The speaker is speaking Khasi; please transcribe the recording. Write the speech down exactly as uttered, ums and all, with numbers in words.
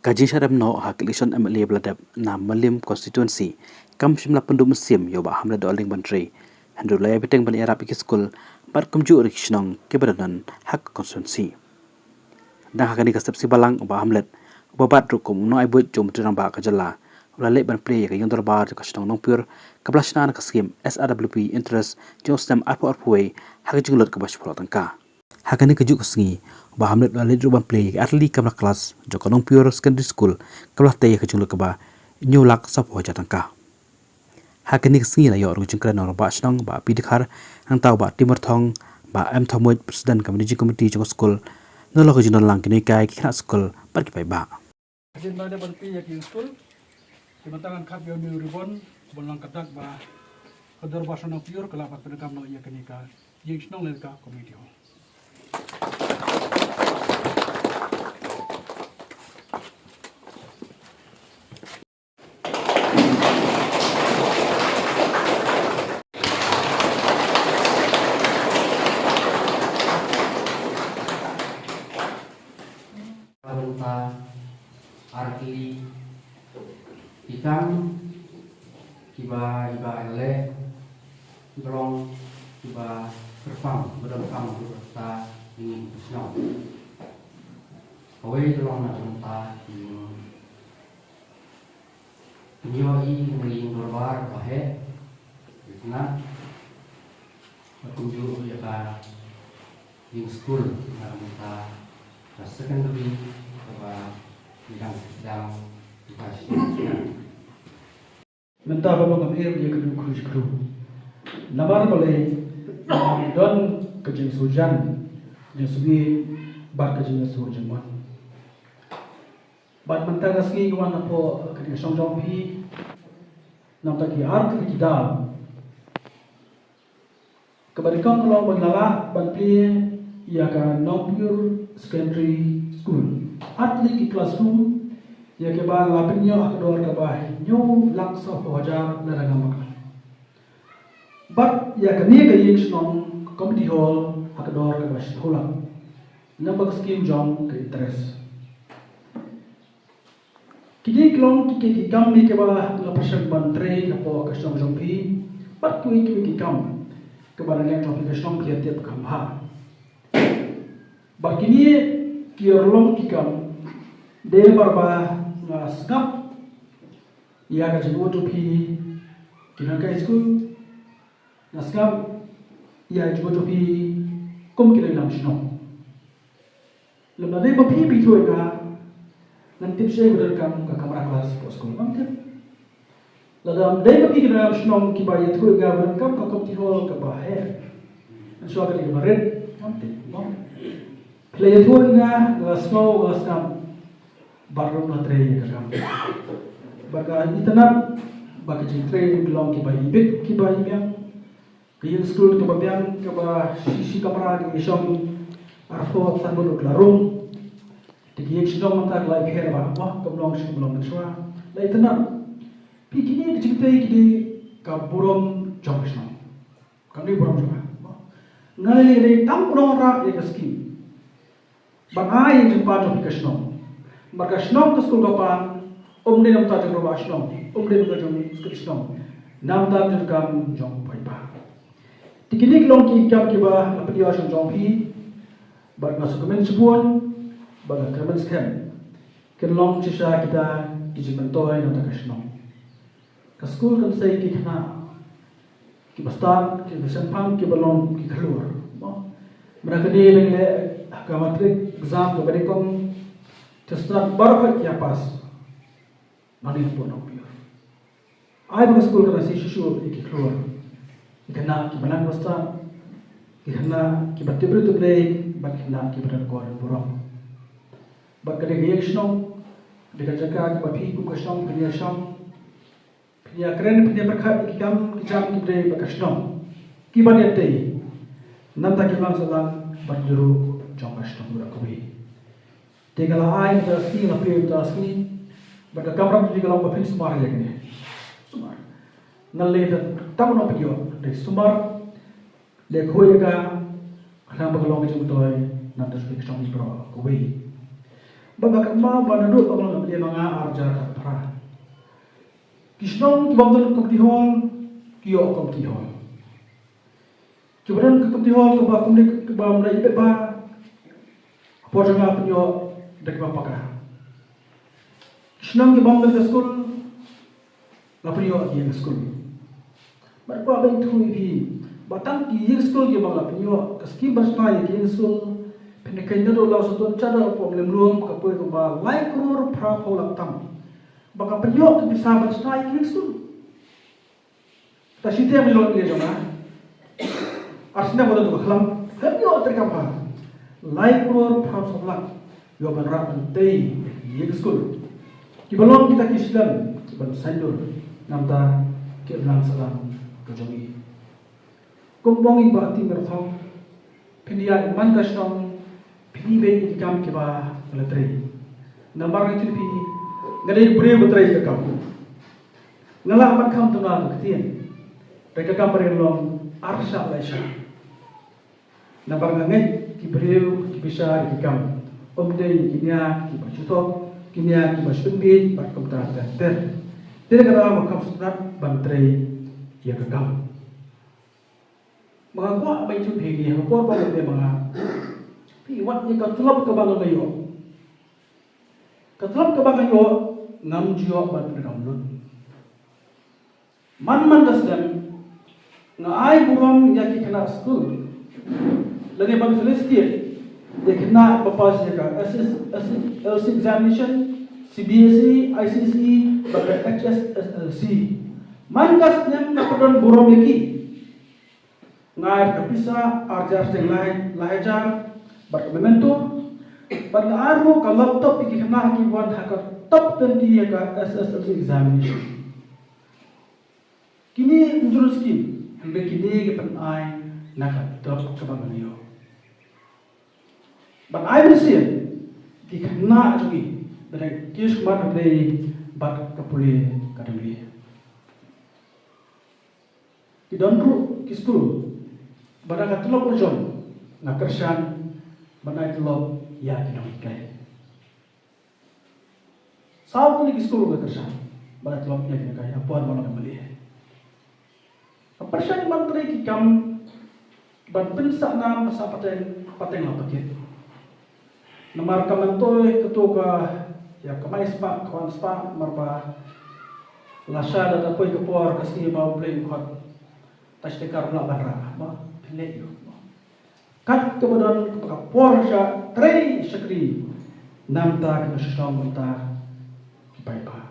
Ka jingshah dem noh ha ka election M L A ba la dep na Mylliem constituency kam shym la pynduh mynsiem ïa u Bah Hamlet Dohling Bantri. Hynrei u la ïai bteng ban ïarap ïa ki skul bad kumjuh ruh ki shnong kiba don ha ka constituency. Dang ha kane ka step sngi balang, u Bah Hamlet, uba bat ruh kum u nongai buit jong u Myntri Rangbah ka jylla, u la leit ban plie ïa ka ïing dorbar jong ka shnong Nongpyiur kaba la shna na ka skim S R W P interest jong u snem arphew arphew wei ha ka jinglut kaba shiphew lak tyngka. Ha kane kajuh ka sngi, u Bah Hamlet u la leit ruh ban plie ïa ki artylli kamra klas jong ka Nongpyiur Secondary School kaba la tei ha ka jinglut kaba hynñiew lak sawphew hajar tyngka. Ha kane ka sngi la ïoh ruh ka jingkren na u Rangbah Shnong Bah P Dkhar, hangta u Bah Timur Thong, Bah M Thamuid, President ka Managing Committee jong ka skul, nalor ka jingdon lang ki nonghikai, ki khynnah skul bad ki paidbah. Hadien ba dep ban plie ïa ki ïing skul, te mynta ngan khap ïa une u ribbon ban long ka dak ba ka dorbar shnong Nongpyiur ka la pat pyndonkam noh ïa kane ka ïing shnong lane ka community hall. Bynta artylli ki kam kiba i Bah i la leh kiba long kiba kyrpang, kiba donkam ruh ha ine i shnong. Kawei ka long na ka bynta ki Pynïoh ïa ka ïing dorbar ba heh, ba itynnad, bad kumjuh ïa ka ïing skul na ka bynta ka secondary kaba ngi dang sdang ïa ka shnong. Mynta ba ngam im ïa ka dukhu jingkyrkhu. Namar balei? Namar don ka jingsngewsih, jingsngewsih bad ka jingsngewsih jingmut. Bad mynta ka sngi ngi wan hapoh kane ka shnong jong phi. Namar ki artylli ki daw. Kaba nyngkong ka long ba ngi la lah ban plie ïa ka Nongpyiur Secondary School. Artylli ki classroom ïa kiba la pynïoh ha ka dor kaba hynñiew lak sawphew hajar lada ngam bakla. Bad ïa kane ka ïing shnong community hall ha ka dor kaba shiphew lak. Namar ka skim jong ka interest. Kine ki long ki, ki, ki kam kiba nga pyrshang ban trei hapoh ka shnong jong phi. Bad kiwei kiwei ki kam kiba na liang jong phi ka shnong phi ïa tip kham bha. Bad kine ki long ki kam dei namar ba nga sngap ïa ka jingmut jong phi ki nonghikai skul. Nga sngap ïa ka jingmut jong phi kum ki nongïalam shnong. Lada dei ba phi phi ïathuh ïa nga, ngan tip shaei ba donkam ka kamra klas hapoh skul, ngam tip. Lada dei ba phi ki nongïalam shnong kiba ïathuh ïa nga ba donkam ka community hall kaba heh, ngan shuwa ka dei kaba rit, ngam tip, mo. Phi la ïathuh ïa nga, nga sngew, nga sngap. Bad ruh nga trei ïa ka kam. Bad nga itynnad ba ka jingtrei ruh ka long kiba ibit kiba imiang. Ka ïing skul kaba biang kaba shi shi kamra ka ïashong arphew san ngut ruh ka la rung. Te ka ïing shnong mynta ka la ïapher bha, bha kam long shu long mynshuwa. La itynnad. Phi, kine ki jingtrei ki dei ka burom jong ka shnong. Kam dei burom jong nga. Nga la leh tang u nongrah ïa ka skim. Ban ai ïa ka jingpan jong phi ka shnong. Bad ka shnong ka skul ka pan, um dei na bynta jong u rangbah shnong, um dei na bynta jong u skul shnong. Na bynta jong ka kam jong u paidbah. Te kine ki long ki kam kiba la pynïoh sha jong phi. Bad nga sngewkmen shibun, bad nga kyrmen skhem. Kin long shisha kita ki jingmyntoi na bynta ka shnong. Ka skul kan sei ki khynnah kiba stad, kiba shemphang, kiba long ki khlur. Mo. Mynta ka dei ba ngi leh ka matric exam kaba dei kong, te stad baroh ki ïa pass. Nangta pun ong pure. Ai ba ka skul kan sei shuh shuh ïa ki khlur. Ki khynnah kiba nang ba stad, ki khynnah kiba tip briew tip Blei, bad ki khynnah kiba don kor burom. Bad ka dei ka ïing shnong, dei ka jaka kaba phi kum ka shnong phin ïa shong. Phin ïa kren, phin ïa pyrkhat ïa ki kam ki jam kiba dei bad ka shnong. Kiba dei te. Nangta ki lang sa lang bad ki ruh jong ka shnong ruh kawei. Te nga la ai mynta ka sngi, la plie mynta ka sngi. Bad ka kamram jong ngi ka long ba phin sumar ïa kine. Sumar. Nga leh da tang u nongpynïoh, dei sumar. Leh khuid ïa ka, khnang ba ka long ka jingmyntoi na bynta ka shnong baroh kawei. Ba ba ka ma ba naduh ba ba ba nga arjar ka pra. Ki shnong ki bam don community hall, ki ïoh community hall. Ki ba don ka community hall ka ba kumne ka ba mra ibe ba. Por jong nga pynïoh da ka ba paka. Ki shnong ki bam don ka school, nga pynïoh ki ïing school. Bad kwah ban ïathuh ïa phi ba tang ki ïing school ki ba nga pynïoh, ka skim ban shna ïa ki ïing school, pynkheiñ naduh law sa don chadar pom lem lum ka poi ka ba lai klur phra phew lak tam. Ba nga pynïoh ki pisa ban shna ïa ki ïing school. Ta shi te mi long le jong nga. Ar snem ba don ka khlam. Ka pynïoh treikam pha. Lai klur phra phew lak. Ïoh ban rah ban tei ïa ki school. Ki ba long kita ki shlem ki ban saiñdur namar ki imlang sahlang ka jong ngi. Kum ba ong i Bah Timur Thong, phin ïaid man ka shnong, phin ibeiñ ïa ki kam ki ba nga la trei. Namar nga tip phi, nga dei briew ba trei ka kam. Nga lah ban kham tynga ka ktien. Trei ka kam ba ri long ar shah lai shah. Namar nga ngeit ki briew ki bishar ïa ki kam, ym dei ki nia ki ba shu thok, ki nia ki ba shu pynbiej bad kumta ter ter. Te ka dei ma kam sngewtynnat ban trei ïa ka kam. Ma nga kwah ban ïathuh phi ïa ka por ba nga dei ma nga. Phi wat ïa ka tlop ka ba nga ïoh. Ka tlop ka ba nga ïoh ngam ju ïoh ban pyndonkam lut. Man man ka snem nga ai burom ïa ki khynnah skul lane ban felicitate ïa ki khynnah ba pass ïa ka S S, S S L C examination, C B S E, I C S E bad ka H S S L C. Man ka snem nga pyndonkam burom ïa ki. Nga ai ka pisa ar hajar shiteng lai, lai hajar bad ka memento bad nga ai ruh ka laptop ïa ki khynnah ki wan ha ka top twenty ïa ka S S L C examination. Kine ym ju skim, hynrei kine ki pyn-ai na ka tlop ka ba nga ïoh. Ban ai mynsiem ki khynnah jong ngi ban dang kiew sumar ka pule bad ka pule ka dang ri. Ki don ruh ki skul ba da ka tlop la jong nga kyrshan ban ai tlop ïa ki nonghikai. Saw tylli ki skul nga kyrshan ban ai tlop ïa ki nonghikai ha por ba nga dang mane. Nga pyrshang ban trei ki kam ban pynsah nam ka sah pateng, pateng la pakit. Namar ka myntoi kato ka ïa kamai spah ka wan spah namar ba lashai da ka poi ka por ka sngi ba U Blei u khot. Ta shi tyngka ruh lah ban rah ba pynleit ïoh. Kat kaba don ka por sha trei shakri namar ta ki nongshong namar ta ki paidbah.